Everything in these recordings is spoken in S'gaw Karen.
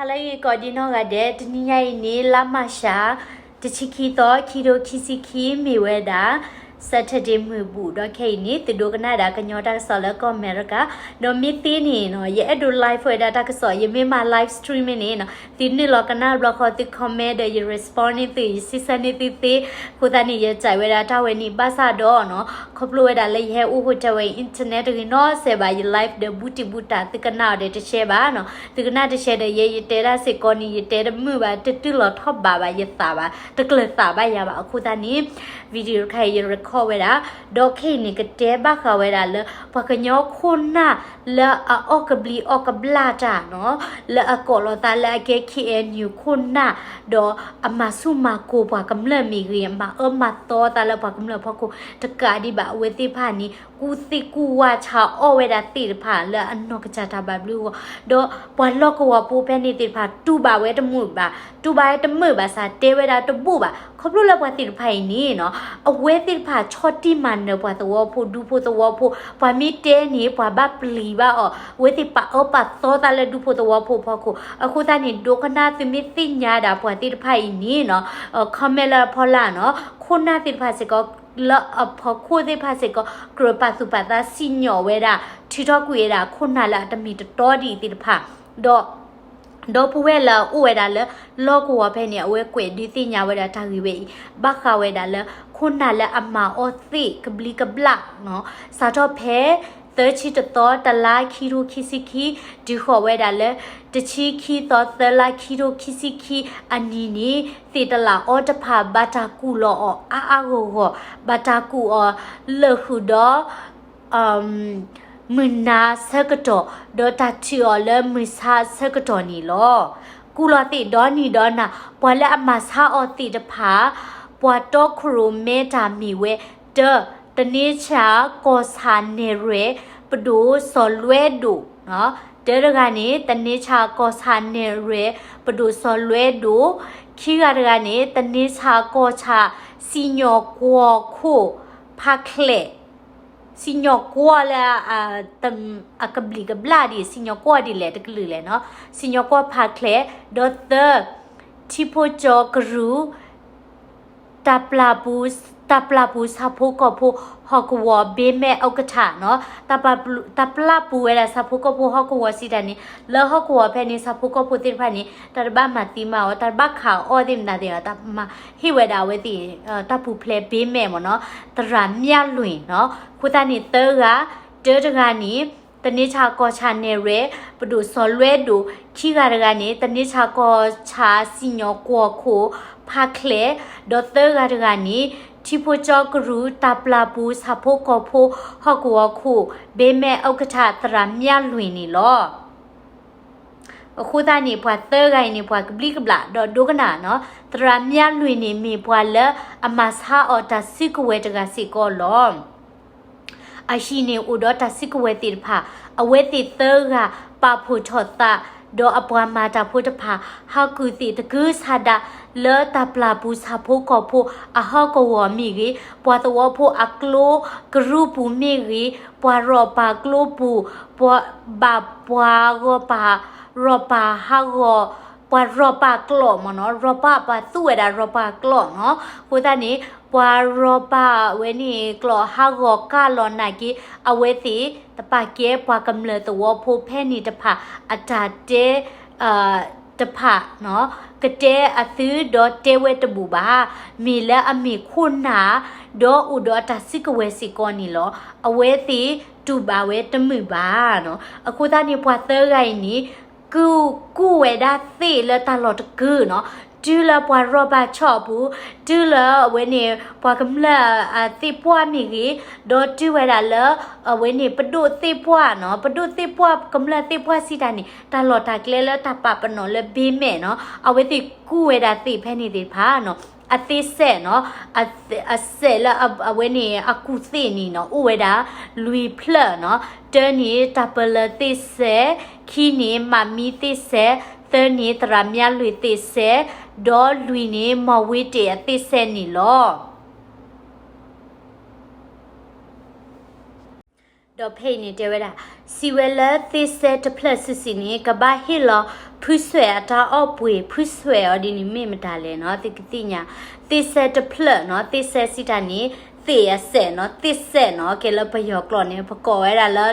ဟါလၢအဂ့ၤကိးဒံနီၢ်ဂၤဒဲး, တနံၤညါအံၤန့ၣ် လါမၢ်ၡး တဆံခံသီ ခံထိခံဆံခံ မ့ၢ်ဝဲဒၣ် Saturday မုၢ်ဘူၣ်, ဒီးခဲအံၤန့ၣ် သုဒိကနၣ်ဒၣ်ကညီတၢ်ကစီၣ်လၢကီၢ်အမဲရကၤ, ဒီးမ့ၢ်သ့န့ၣ်နီၤ ယအဲၣ်ဒိး live ဝဲဒၣ်တၢ်ကစီၣ်, ယမ့ၢ်မၤ live stream န့ၣ်နီၤ သုနုာ်လီၤကနၣ်ဘျီဃီ သု comment ဒီးယ respond န့ၢ်သု, ယစံးဆၢန့ၢ်သုသ့, အဃိသတးန့ၣ် ယစံးဝဲဒၣ်တၢ်ဝဲန့ၣ် ဘၣ်ဆၣ်ဒီးနီၤ ခီဖျိဝဲဒၣ်လၢယဟဲအိၣ် hotel ဝဲအံၤ internet တဂ့ၤနီတစဲးဘၣ်, ယ live ဒီးဘူးတံၢ်ဘူးတၢ် သုကနၣ်အီၤဒီးတရှဲဘၣ်နီၤ, သုကနၣ်တရှဲဒီး ယဲယတဲဒၣ်စ့ၢ်ကီးန့ၣ် ယတဲတမုာ်ဘၣ်, တတုၤလီၤထီၣ်ဘးဘၣ်, ယသးဘၣ်, တကျၢၤသးဘၣ်ယၤဘၣ်, အဃိသတးန့ၣ် video တခါအံၤ ယ record ဝဲဒၣ်, ဒီးခဲအံၤန့ၣ် ကတဲဘၣ်ဃးဝဲဒၣ်လၢ ပှၤကညီခိၣ်နၢ်လၢအအီၣ်ကဘျံးအီၣ်ကဘျၣ်တၢ်နီၤ, လၢအကိးလီၤသးလၢအကဲ K N U ခိၣ်နၢ်, ဒီးအမၤဆူၣ်မၤကိၤပှၤကမျၢၢ်မ့ၢ်ဂ့ၤ, အမၤအၢမၤသီသးလၢပှၤကမျၢၢ်ဖီခိၣ်တကးဒံးဘၣ်, အဝဲသ့ၣ်တဖၣ်န့ၣ် ကူၣ်သ့ၣ်ကူၣ်ဝါဆါအီၣ်ဝဲဒၣ်သ့ၣ်တဖၣ်လၢအနီၢ်ကစၢ်တၢ်ဘၣ်ဘျုးအဂီၢ်, ဒီးပှၤလီၢ်ကဝီၤဖိဖဲန့ၣ်သ့ၣ်တဖၣ် တူၢ်ဘၣ်ဝဲတမုာ်ဘၣ်, တူၢ်ဘၣ်ဝဲတမုာ်ဘၣ်ဆၣ် တဲဝဲဒၣ်တဘူၣ်ဘၣ်, ခီဖျိလၢပှၤသ့ၣ်တဖၣ်အံၤန့ၣ်နီၤ အဝဲသ့ၣ်တဖၣ်ဆီၣ်တံၢ်မၤနၢၤပှၤသဝီဖိ ဒူဖိသဝီဖိ, ပှၤမ့ၢ်တဲန့ၣ် ပှၤဘၣ်ပျံၤဘၣ်အီၤ, အဝဲသ့ၣ်ပာ်အၢပာ်သီသးလၢဒူဖိသဝီဖိဖီခိၣ်, အဃိသတးန့ၣ် ဒိကနၣ်သုမ့ၢ်သ့ၣ်ညါဒၣ်ပှၤသ့ၣ်တဖၣ်အံၤန့ၣ်နီၤ comment လၢအဖီလာ်နီၤ, ခိၣ်နၢ်သ့ၣ်တဖၣ်စ့ၢ်ကီး လၢအဖီခိၣ်သ့ၣ်တဖၣ်စ့ၢ်ကီး ကြၢးပာ်သူၣ်ပာ်သးစံၣ်ညီၣ်ဝဲဒၣ် ထုးထီၣ်ကွံာ်ဝဲဒၣ်ခိၣ်နၢ်လၢအတမ့ၢ်တတီဒ်အံၤသ့ၣ်တဖၣ်, ဒီး ဒီပုၢ်ဝဲၢ်လၢအအိၣ်ဝဲဒၣ်လၢလီၢ်ကဝီၤဖဲန့ၣ် အဝဲကွဲးဒုးသ့ၣ်ညါဝဲဒၣ်တၢ်ဂ့ၢ်ဝဲအံၤ ဘၣ်ဃးဝဲဒၣ်လၢ ခိၣ်နၢ်လၢအမၤအီၣ်သ့ၣ်ကဘျံးကဘျၣ်နီၤ, စးထီၣ်ဖဲ သၢဆံတသီ တလါ ခံထိခံဆံခံ တုၤဃီၤဝဲဒၣ်လၢ တဆံခံသီ သၢလါ ခံထိခံဆံခံအနံၤန့ၣ် သ့ၣ်တလးအီတဖၣ်ဘၣ်တၢ်ကူၣ်လီၤအီၤအါအါဂီၢ်ဂီၢ်, ဘၣ်တၢ်ကူၣ်အီၤလၢာ်ဃုာ်ဒီး မုၢ်နၤဆၢကတီၢ်, ဒီးတၢ်ထုးအီၤလၢမုၢ်ဆါဆၢကတီၢ်န့ၣ်လီၤ. ကူၣ်လီၤသ့ၣ်ဒီနံၤဒီနၤ, ပှၤလၢအမၤဆါအီၤသ့ၣ်တဖၣ် ပှၤတီခိၣ်ရိၣ်မဲတၢ်မ့ၢ်ဝဲ, တၢ, သန့ဆၣ်ကီၢ်ဆၣ်နဲၣ်ရွဲၣ် ပဒိၣ်စီၤလွဲဒိၣ်, တၢတဂၤန့ၣ် သန့ဆၣ်ကီၢ်ဆၣ်နဲၣ်ရွဲၣ် ပဒိၣ်စီၤလွဲဒိၣ်, ခံဂၤတဂၤန့ၣ် သန့ဆၣ်ကီၢ်ဆၣ် စံၣ်ညီၣ်ကွီၢ်ခိၣ် ဖးချဲး စံၣ်ညီၣ်ကွီၢ်လၢ အကဘျံးကဘျၣ်ဒ် စံၣ်ညီၣ်ကွီၢ်ဒ်လဲၣ်တကလုာ်လဲၣ်နီၤ, စံၣ်ညီၣ်ကွီၢ်ဖးချဲး, ဒီးသၢ, ထံဖိကၠီကရူၢ် တၢ်ပျၢ်ပူၤ တၢ်ပျၢ်ပူၤဆၣ်ဖိကီၢ်ဖိဟီၣ်ကဝီၤ ဘ့မဲၣ်အူကထၣ်နီၤ, တၢ်ပျၢ်ပူၤဝဲဒၣ်ဆၣ်ဖိကီၢ်ဖိဟီၣ်ကဝီၤစံးတၢ်န့ၣ် လၢဟီၣ်ကဝီၤဖဲန့ၣ် ဆၣ်ဖိကီၢ်ဖိသ့ၣ်တဖၣ်န့ၣ် တၢ်တဘၣ်မၤသံမၤအီၣ် တၢ်တဘၣ်ခးအီၣ်သ့ၣ်မတၤသ့ၣ် တၢ်မၤဟ့ၣ်ဝဲဒၣ်အဝဲသ့ၣ် တၢ်ပူၤဖျဲးဘ့မဲၣ်မ့ၢ်နီၤ သရၣ်မၠၢ်လွံၢ်နီၤ, အဃိသတးန့ၣ် သၢဂၤ, တၢတဂၤန့ၣ် သန့ဆၣ်ကီၢ်ဆၣ်နဲၣ်ရွဲၣ် ပဒိၣ်စီၤလွဲဒိၣ်, ခံဂၤတဂၤန့ၣ် သန့ဆၣ်ကီၢ်ဆၣ်စံၣ်ညီၣ်ကွီၢ်ခိၣ်ဖးချဲး, ဒီးသၢဂၤတဂၤန့ၣ် ထံဖိကၠီကရူၢ် တၢ်ပျၢ်ပူၤဆၣ်ဖိကီၢ်ဖိဟီၣ်ကဝီၤခိၣ် ဘ့မဲၣ်အူကထၣ် သရၣ်မၠၢ်လွံၢ်န့ၣ်လီၤ. အဃိသတးန့ၣ် ပှၤသၢဂၤအံၤန့ၣ် ပှၤကဘျံးကဘျၣ်ဒီးဒိကနၣ်နီၤ, သရၣ်မၠၢ်လွံၢ်န့ၣ်မ့ၢ်ပှၤလၢအမၤဆါအီၤတၢ်စုကဝဲၤတဂၤစ့ၢ်ကီးလီၤ. အဟံၣ်န့ၣ်အိၣ်ဒီးတၢ်စုကဝဲၤသ့ၣ်တဖၣ်, အဝဲသ့ၣ်သၢဂၤပာ်ဖှိၣ်ထီၣ်သး, ဒီးအပှၤမၤတၢ်ဖိတဖၣ် ဟးကုၢ်သ့ၣ်တကုဆါဒၣ် လၢတၢ်ပျၢ်ပူၤဆၣ်ဖိကီၢ်ဖိအဟီၣ်ကဝီၤမ့ၢ်ဂ့ၤ, ပှၤသဝီဖိအကျိကရူၢ်ပူၤမ့ၢ်ဂ့ၤ, ပှၤရီၣ်ပာ်ကျိပူၤ, ပှၤဘၣ်ပှၤဂီၢ်ပာ်, ရီၣ်ပာ်ဟးဂီၤ, ပှၤရီၣ်ပာ်ကျိာ်မ့ၢ်နီၤ, ရီၣ်ပာ်ပှၤသူဝဲဒၣ်ရီၣ်ပာ်ကျိာ်နီၤ, အဃိသတးန့ၣ် ပှၤရီၣ်ပာ်ဝဲန့ၣ်ကျိာ်ဟးဂီၤကၢ်လီၤနာ်က့ အဝဲသ့ၣ်တပာ်ကဲပှၤကမျၢၢ်သဝီဖိဖဲန့ၣ်တဖၣ် အတၢ်တဲ တဖၣ်နီၤ, ကတဲအသုဒီးတဲဝဲတဘူၣ်ဘၣ်, မ့ၢ်လၢအမ့ၢ်ခိၣ်နၢ် ဒီးအိၣ်ဒီးအတၢ်စုကဝဲၤစ့ၢ်ကီးန့ၣ်လီၤ. အဝဲသ့ၣ်တူၢ်ဘၣ်ဝဲတမုာ်ဘၣ်နီၤ. အဃိသတးန့ၣ် ပှၤသၢဂၤအံၤန့ၣ် ကူၣ်, ကူၣ်ဝဲဒၣ်သ့ၣ်လၢတၢ်လီၢ်တကုာ်နီၤ, တုၤလၢပှၤရီၣ်ဘၣ်ဆီၣ်အပူၤ, တုၤလၢအဝဲန့ၣ် ပှၤကမျၢၢ်အသ့ၣ်ပှၢ်မ့ၢ်ဂ့ၤ, ဒီးတုၤဝဲဒၣ်လၢ အဝဲန့ၣ် ပဒိၣ်သ့ၣ်ပှၢ်နီၤ, ပဒိၣ်သ့ၣ်ပှၢ် ကမျၢၢ်သ့ၣ်ပှၢ်စံးတၢ်န့ၣ် တၢ်လီၢ်တၢ်ကျဲလၢတၢ်ပာ်ပနီၣ်လၢဘ့မဲာ်နီၤ, အဝဲသ့ၣ်ကူၣ်ဝဲဒၣ်သ့ၣ်ဖဲန့ၣ်သ့ၣ်တဖၣ်နီၤ, အသ့ၣ်စဲးနီၤ, အ, အစဲးလၢအဝဲန့ၣ် အကူၣ်သ့ၣ်န့ၣ်နီၤ အိၣ်ဝဲဒၣ်လွံၢ်ဖျၢၣ်နီၤ, တၢန့ၣ် တၢ်ပၢၢ်လၢသ့ၣ်စဲး, ခံန့ၣ် မးမံသ့ၣ်စဲး, သၢန့ၣ် သရၣ်မၠၢ်လွံၢ်သ့ၣ်စဲး, ဒီးလွံၢ်န့ၣ် မီၢ်ဝ့တ့ၣ်အသ့ၣ်စဲးန့ၣ်လီၤ. ဒီးဖဲအံၤန့ၣ်တဲဝဲဒၣ်, စံးဝဲလၢသ့ၣ်စဲးတဖျၢၣ်စုာ်စုာ်န့ၣ် ကဘၣ်ဟ့ၣ်လီၤ proof ဖုစွဲးအတၢ်အီၣ်ပှ့ၤ ဖုစွဲးအီၤဒ်န့ၣ်မ့ၢ်မတၤလဲၣ်နီၤ, သုကသ့ၣ်ညါ, သ့ၣ်စဲတဖျၢၣ်နီၤ, သ့ၣ်စဲစံးတၢ်န့ၣ် သ့ၣ်အစဲးနီၤ, သ့ၣ်စဲးနီၤ, ကဲလၢပယီၤကျိာ်န့ၣ် ပကိးဝဲဒၣ်လၢ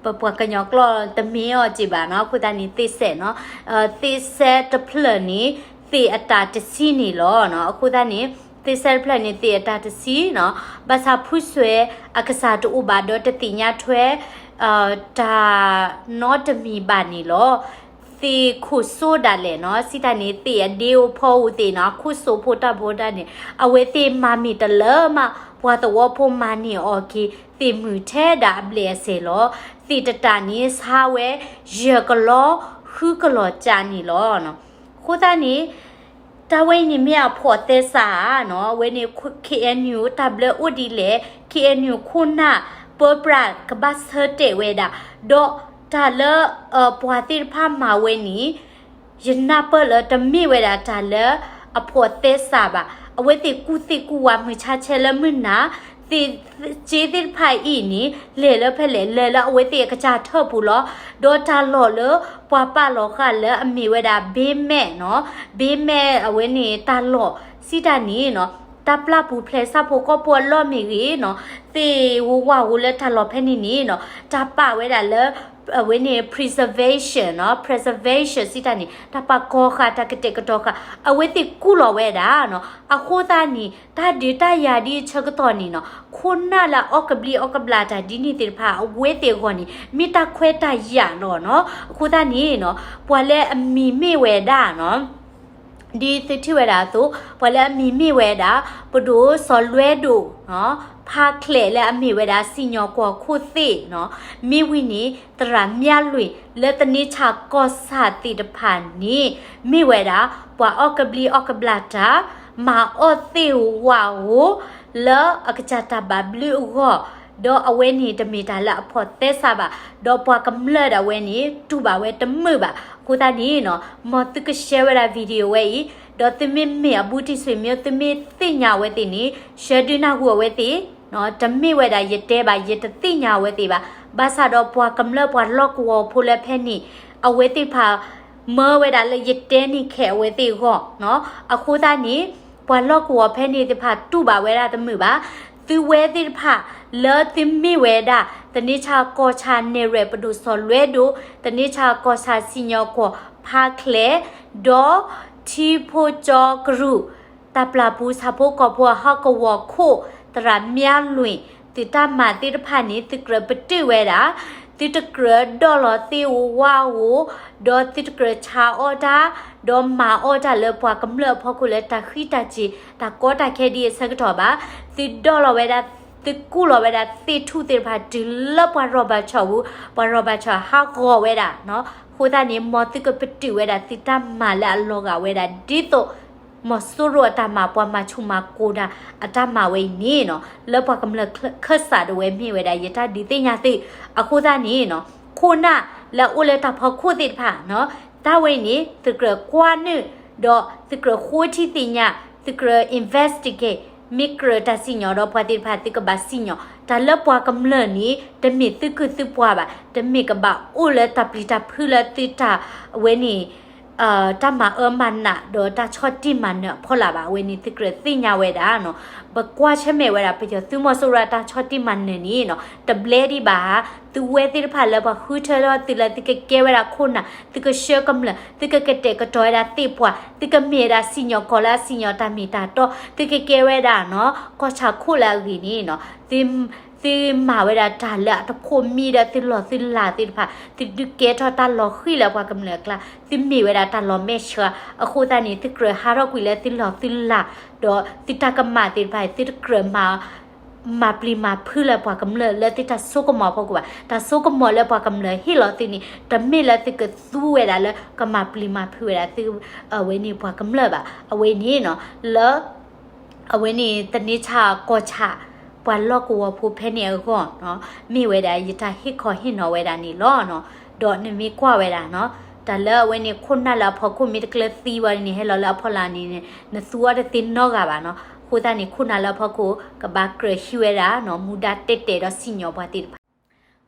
ပပှၤကညီကျိာ်တမ့ၢ်အီၤက့ဘၣ်နီၤ, အဃိသတးန့ၣ် သ့ၣ်စဲးနီၤ, သ့ၣ်စဲတဖျၢၣ်န့ၣ် သ့ၣ်အတၢ်တဆံန့ၣ်လီၤနီၤ, အဃိသတးန့ၣ် သ့ၣ်စဲတဖျၢၣ်န့ၣ် သ့ၣ်အတၢ်တဆံနီၤ, ဘၣ်ဆၣ်ဖုစွဲးအကစၢ်တအိၣ်ဘၣ်ဒီးတသ့ၣ်ညါထွဲ တၢ်နီတမံၤဘၣ်န့ၣ်လီၤ. သ့ၣ်ခိၣ်စိဒၣ်လဲာ်နီၤ, စံးတၢ်န့ၣ် သ့ၣ်အဒ့အိၣ်ဖီအိၣ်သ့ၣ်နီၤ, အခိၣ်စိဖိတၢ်ဖိတၢ်န့ၣ် အဝဲသ့ၣ်မၤမ့ၢ်တလၢမး ပှၤသဝီဖိမၤန့ၢ်အီၤက့ၤ သ့ၣ်မုၢ်ထဲဒၣ်အဘျဲၣ်အစဲးလီၤ. သ့ၣ်တတၢ်န့ၣ် ဆါဝဲ ယဲၢ်ကလီ ဃုကလီၤကၠးန့ၣ်လီၤ. အဃိသတးန့ၣ် တၢ်ဝဲအံၤန့ၣ်မ့ၢ်အဖှီၣ်သဲစးဧါနီၤ, အဝဲန့ၣ် ခ့ၣ်အဲၣ်ယူၣ် တၢ်ဘျၢအိၣ်ဒ်လဲၣ်, ခ့ၣ်အဲၣ်ယူၣ် ခိၣ်နၢ်ပၢပြးကဘၣ်ဆၢတဲာ်ဝဲဒၣ်, ဒီးတၢ်လၢ ပှၤသ့ၣ်တဖၣ်မၤဝဲန့ၣ် ယနၢ်ပၢၢ်လၢတမ့ၢ်ဝဲဒၣ်တၢ်လၢအဖှီၣ်သဲစးဘၣ်. အဝဲသ့ၣ်ကူၣ်သ့ၣ်ကူၣ်ဝါမုၢ်ဆါဆဲလၢမုၢ်နၤ, သ့ၣ်စ့သ့ၣ်တဖၣ်အံၤန့ၣ် လဲၤလၢဖဲလဲၣ်, လဲၤလၢအဝဲသ့ၣ်အကစၢ်ထၢၣ်ပူၤလီၤ. ဒီးတၢ်လီၢ်လၢပှၤပာ်လီၤဃာ်လၢအမ့ၢ်ဝဲဒၣ် ဘ့မဲာ်နီၤ, ဘ့မဲာ်အဝဲန့ၣ် တၢ်လီၢ်စံးတၢ်န့ၣ်နီၤ, တၢ်ပျၢ်ပူၤဖျဲးဆၣ်ဖိကီၢ်ဖိအလီၢ်မ့ၢ်ဂ့ၤနီၤ, သ့ၣ်ဧိၤဝၣ်ဧိၤလၢတၢ်လီၢ်ဖဲန့ၣ်န့ၣ်နီၤ, တၢ်ပာ်ဝဲဒၣ်လၢ အဝဲန့ၣ် preservation နီၤ, preservation စံးတၢ်န့ၣ် တၢ်ပာ်ကီၤဃာ် တၢ်ကတဲာ်ကတီၤဃာ် အဝဲသ့ၣ်ကူၣ်လီၤဝဲဒၣ်နီၤ. အဃိသတးန့ၣ် တၢ်ဒုးတၢ်ယၤဒ်အဆၢကတီၢ်န့ၣ်နီၤ, ခိၣ်နၢ်လၢအအီၣ်ကဘျံးအီၣ်ကဘျၣ်တၢ်ဒ်န့ၣ်သ့ၣ်တဖၣ် အဝဲသ့ၣ်အဂီၢ်န့ၣ် မ့ၢ်တၢ်ခွဲးတၢ်ယာ်လီၤနီၤ. အဃိသတးန့ၣ်နီၤ, ပှၤလၢအမံၤမ့ၢ်ဝဲဒၣ်နီၤ ဒ်သုထံၣ်ဝဲဒၣ်အသိး, ပှၤလၢအမံၤမ့ၢ်ဝဲဒၣ် ပဒိၣ်စီၤလွဲဒိၣ်နီၤ, ဖါချဲးလၢအမ့ၢ်ဝဲဒၣ်စံၣ်ညီၣ်ကွီၢ်ခိၣ်သ့ၣ်နီၤ, မ့ၢ်ဝံၤန့ၣ် သရၣ်မၠါလွံၢ် လၢသန့ဆၣ်ကီၢ်ဆၣ်သ့ၣ်တဖၣ်န့ၣ် မ့ၢ်ဝဲဒၣ် ပှၤအီၣ်ကဘျံးအီၣ်ကဘျၣ်တၢ်, မၤအီၣ်သ့ၣ်ဧိၤဝၣ်ဧိၤ လၢအကစၢ်တၢ်ဘၣ်ဘျုးအဂီၢ်, ဒီးအဝဲန့ၣ်တမ့ၢ်တၢ်လၢအဖှီၣ်သဲစးဘၣ်, ဒီးပှၤကမျၢၢ်ဒၣ်ဝဲန့ၣ် တူၢ်ဘၣ်ဝဲတမုာ်ဘၣ်. အဃိသတးန့ၣ်နီၤ, မ်သုကshareဝဲဒၣ် video ဝဲအံၤ, ဒီးသုမ့မ့ၢ်အဘူးတံၢ်ဆွေမျိုး သုမ့ၢ်သ့ၣ်ညါအဝဲသ့ၣ်န့ၣ် shareဒုးနၢ်ဟူအဝဲသ့ၣ်, တမ့ၢ်ဝဲဒၣ်ယတဲဘၣ် ယတသ့ၣ်ညါအဝဲသ့ၣ်ဘၣ်. ဘၣ်ဆၣ်ဒီးပှၤကမျၢၢ်ပှၤလီၢ်ကဝီၤဖိလၢဖဲန့ၣ် အဝဲသ့ၣ်တဖၣ် မၢဝဲဒၣ်လၢယတဲန့ၢ်ခဲးအဝဲသ့ၣ်အဂီၢ်နီၤ. အဃိသတးန့ၣ် ပှၤလီၢ်ကဝီၤဖဲန့ၣ်သ့ၣ်တဖၣ်တူၢ်ဘၣ်ဝဲဒၣ်တမုာ်ဘၣ်. သုဝဲသ့ၣ်တဖၣ်လၢသုမ့ၢ်ဝဲဒၣ် သန့ဆၣ်ကီၢ်ဆၣ်နဲၣ်ရွဲၣ်ပဒိၣ်စီၤလွဲဒိၣ်, သန့ဆၣ်ကီၢ်ဆၣ်စံၣ်ညီၣ်ကွီၢ်ဖါချဲး, ဒီးထံဖိကၠီကရူၢ် တၢ်ပျၢ်ပူၤဆၣ်ဖိကီၢ်ဖိအဟီၣ်ကဝီၤခိၣ် သရၣ်မၠါလွံၢ် သုတၢ်မၤသ့ၣ်တဖၣ်န့ၣ် သုကြၢးပတုာ်ဝဲဒၣ်, သုတကြၢးဒီၣ်လီၤသ့ၣ်ဧိၤဝၣ်ဧိၤ, ဒီးသုတကြၢးဆါအီၣ်တၢ်, ဒီးမၤအီၣ်တၢ်လၢပှၤကမျၢၢ်အဖီခိၣ်လၢတၢ်ဃံးတၢ်စ့ၤ တၢ်ကီတၢ်ခဲဒ်အဆၢကတီၢ်ဘၣ်. သုဒီၣ်လီၤဝဲဒၣ်, သုကူၣ်လီၤဝဲဒၣ်သ့ၣ်ထူၣ်သ့ၣ်တဖၣ်တုၤလၢပှၤရီၣ်ဘၣ်ဆီၣ်ပူၤ, ပှၤရီၣ်ဘၣ်ဆီၣ်ဟးဂီၤဝဲဒၣ်နီၤ. အဃိသတးန့ၣ် မ်သုကပတုာ်ဝဲဒၣ်သုတၢ်မၤလၢအလီၤဂာ်ဝဲဒၣ်ဒ်သိး မီၤစိရိၤအတၢ်မၤ ပှၤမၤဆူၣ်မၤကိၤတၢ်အတၢ်မၤဝဲအံၤန့ၣ်နီၤ, လၢပှၤကမျၢၢ်ခၢၣ်စးဒၣ်ဝဲမ့ၢ်ဝဲဒၣ်ယတၢ်ဒုးသ့ၣ်ညါသု. အဃိသတးန့ၣ်နီၤ, ခိၣ်နၢ်လၢအအိၣ်လၢတၢ်ဖီခိၣ်သ့ၣ်တဖၣ်နီၤ, တၢ်ဝဲအံၤန့ၣ် သုကြၢးကွၢ်နုာ်, ဒီးသုကြၢးဃိထံသ့ၣ်ညါ, သုကြၢး investigate, မ့ၢ်ကြၢးတၢ်စံၣ်ညီၣ်ဒီးပှၤသ့ၣ်တဖၣ်သုကဘၣ်စံၣ်ညီၣ်, တၢ်လၢပှၤကမျၢၢ်န့ၣ် တမ့ၢ်သုကုၢ်သုပှၤဘၣ်, တမ့ၢ်ကဘၣ်အိၣ်လၢတၢ်ပျံၤတၢ်ဖုးလၢသုတၢ်အဝဲန့ၣ် တၢ်မၤအၢမၤနးဒီးတၢ်ဆီၣ်တံၢ်မၤနၢၤအဖီလာ်ဘၣ်. အဝဲန့ၣ်သုကြၢးသ့ၣ်ညါဝဲဒၣ်နီၤ, ပကွၢ်ဆၢၣ်မဲာ်ဝဲဒၣ်ပယီၤသုးမီၤစိရိၤအတၢ်ဆီၣ်တံၢ်မၤနၢၤန့ၣ်နီၤ, တဘျဲဒံးဘၣ်ဧါ, သုဝဲသ့ၣ်တဖၣ်လၢပှၤဃုထၢထီၣ်သုလၢသုကကဲဝဲဒၣ်ခိၣ်နၢ်, သုကဆှၢကမျၢၢ်, သုကကတဲာ်ကတီၤဝဲဒၣ်သ့ၣ်ပှၢ်, သုကမ့ၢ်ဝဲဒၣ်စံၣ်ညီၣ်ကွီၢ်လၢအစံၣ်ညီၣ်တၢ်မ့ၢ်တၢ်တီ, သုကကဲဝဲဒၣ်နီၤ, ကီၢ်ဆၣ်ခိၣ်လၢအဂ့ၤန့ၣ်နီၤ, သု သုမၤဝဲဒၣ်တၢ်လၢအတဖိးမံဒီးသုလီၢ်သုလၤသ့ၣ်တဖၣ်, သုဒုးကဲထီၣ်တၢ်လီၤဃံၤလၢပှၤကမျၢၢ်အကျါ, သုမ့ၢ်ဝဲဒၣ်တၢ်လီၤမဲာ်ဆှး, အဃိသတးန့ၣ် သုကြၢးဟးထီၣ်ကွံာ်လၢသုလီၢ်သုလၤ, ဒီးသုတၢ်ကမၣ်သ့ၣ်တဖၣ် သုတကြၢးမၤ မၤပျံၤမၤဖုးလၢပှၤကမျၢၢ်လၢသုတၢ်စိကမီၤအဖီခိၣ်ဘၣ်. တၢ်စိကမီၤလၢပှၤကမျၢၢ်ဟ့ၣ်လီၤသုန့ၣ် တမ့ၢ်လၢသုကသူဝဲဒၣ်လၢကမၤပျံၤမၤဖုးဝဲဒၣ်သု အဝဲန့ၣ်ပှၤကမျၢၢ်ဘၣ်. အဝဲန့ၣ်နီၤ လၢ အဝဲန့ၣ်သန့ဆၣ်ကီၢ်ဆၣ် ပှၤလီၢ်ကဝီၤဖိဖဲန့ၣ်အဂီၢ်နီၤ, မ့ၢ်ဝဲဒၣ်ယတၢ်ဟ့ၣ်ခီဟ့ၣ်နီၤဝဲဒၣ်န့ၣ်လီၤနီၤ. ဒီးနမ့ၢ်ကွၢ်ဝဲဒၣ်နီၤ, တၢ်လၢအဝဲန့ၣ်ခိၣ်နၢ်လၢအဖီခိၣ်မ့ၢ်တကျၢၤသံဝဲန့ၣ် ဟဲလီၤလၢအဖီလာ်န့ၣ် နသူအီၤတသ့နီတဂၤဘၣ်နီၤ. အဃိသတးန့ၣ် ခိၣ်နၢ်လၢအဖီခိၣ် ကဘၣ်ကြၢးဟံးဝဲဒၣ်နီၤ မူဒါတဲာ်တဲာ်ဒီးစံၣ်ညီၣ်ပှၤသ့ၣ်တဖၣ်.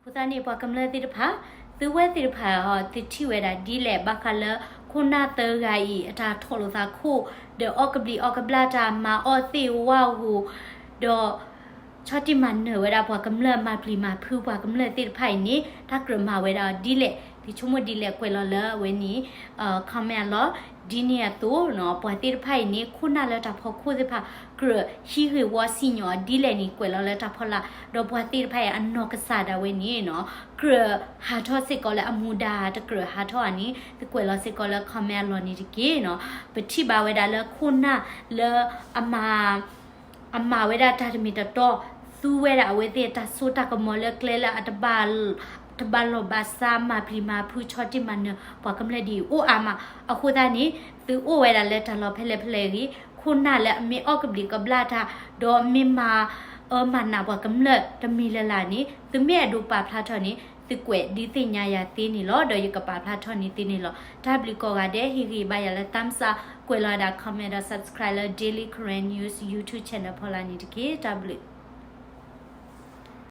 အဃိသတးန့ၣ် ပှၤကမျၢၢ်သ့ၣ်တဖၣ် သုဝဲသ့ၣ်တဖၣ်အီၤ သုထံၣ်ဝဲဒၣ်ဒ်လဲၣ် ဘၣ်ဃးလၢ ခိၣ်နၢ်သၢဂၤအံၤ အတၢ်ထီၣ်လိာ်သးခိၣ် ဒီးအီၣ်ကဘျံးအီၣ်ကဘျၣ်တၢ် မၤအီၣ်သ့ၣ်ဝၣ်ဂိၤ ဒီး ဆီၣ်တံၢ်မၤနၢၤဝဲဒၣ်ပှၤကမျၢၢ် မၤပျံၤမၤဖုးပှၤကမျၢၢ်သ့ၣ်တဖၣ်အံၤန့ၣ် တၢ်ကြၢးမၤဝဲဒၣ်အီၤဒ်လဲၣ်, သုဆိကမိၣ်ဒ်လဲၣ် ကွဲးလီၤလၢအဝဲန့ၣ် comment အလီၢ်. ဒ်န့ၣ်အသိး ပှၤသ့ၣ်တဖၣ်အံၤန့ၣ် ခိၣ်နၢ်လၢတၢ်ဖီခိၣ်သ့ၣ်တဖၣ် ကြၢးဟံးဂ့ၢ်ဝီစံၣ်ညီၣ်အီၤဒ်လဲၣ်န့ၣ် ကွဲးလီၤလၢတၢ်ဖီလာ်, ဒီးပှၤသ့ၣ်တဖၣ်အံၤအနီၢ်ကစၢ်ဒၣ်ဝဲန့ၣ် ကြၢးဟးထီၣ်စ့ၢ်ကီးလၢအမူဒါ တကြၢးဟးထီၣ်ဧါန့ၣ် သုကွဲးလီၤစ့ၢ်ကီးလၢ comment အလီၢ်န့ၣ်တက့ၢ်နီၤ. ပထံၣ်ဘၣ်ဝဲဒၣ်လၢခိၣ်နၢ်လၢအမၤ အမၤဝဲဒၣ်တၢ်တမ့ၢ်တတီ, သူဝဲဒၣ်အဝဲသ့ၣ်တၢ်စိတၢ်ကမီၤလၢကျဲလၢအတဘၣ် တဘၣ်လိာ်ဘၣ်စး မၤပျံၤမၤဖုးဆီၣ်တံၢ်မၤနၢၤ ပှၤကမျၢၢ်ဒ်အံၤအိၣ်အါမး. အဃိသတးန့ၣ် သုအိၣ်ဝဲဒၣ်လၢတၢ်လီၢ်ဖဲလဲၣ်ဖဲလဲၣ်ဂ့ၤ, ခိၣ်နၢ်လၢအမ့ၢ်အီၣ်ကဘျံးကဘျၣ်တၢ် ဒီးမ့ၢ်မၤအၢမၤနးပှၤကမျၢၢ်တမံၤလၢ်လၢ်န့ၣ် သုမ့ၢ်အဲၣ်ဒိးပာ်ဖျါထီၣ်န့ၣ် သုကွဲးဒုးသ့ၣ်ညါယၤသ့န့ၣ်လီၤ. ဒီးယကပာ်ဖျါထီၣ်န့ၢ်သုန့ၣ်လီၤ. တၢ်ဘျုးကိးဂၤဒဲး, ဟ့ၣ်ဂံၢ်ဘါယၤလၢ thumbs up, ကွဲးလီၤဒၣ် comment ဒီး subscribe လၢ Daily Karen News YouTube channel ဖီလာ်န့ၣ်တက့ၢ်. တၢ်ဘျုး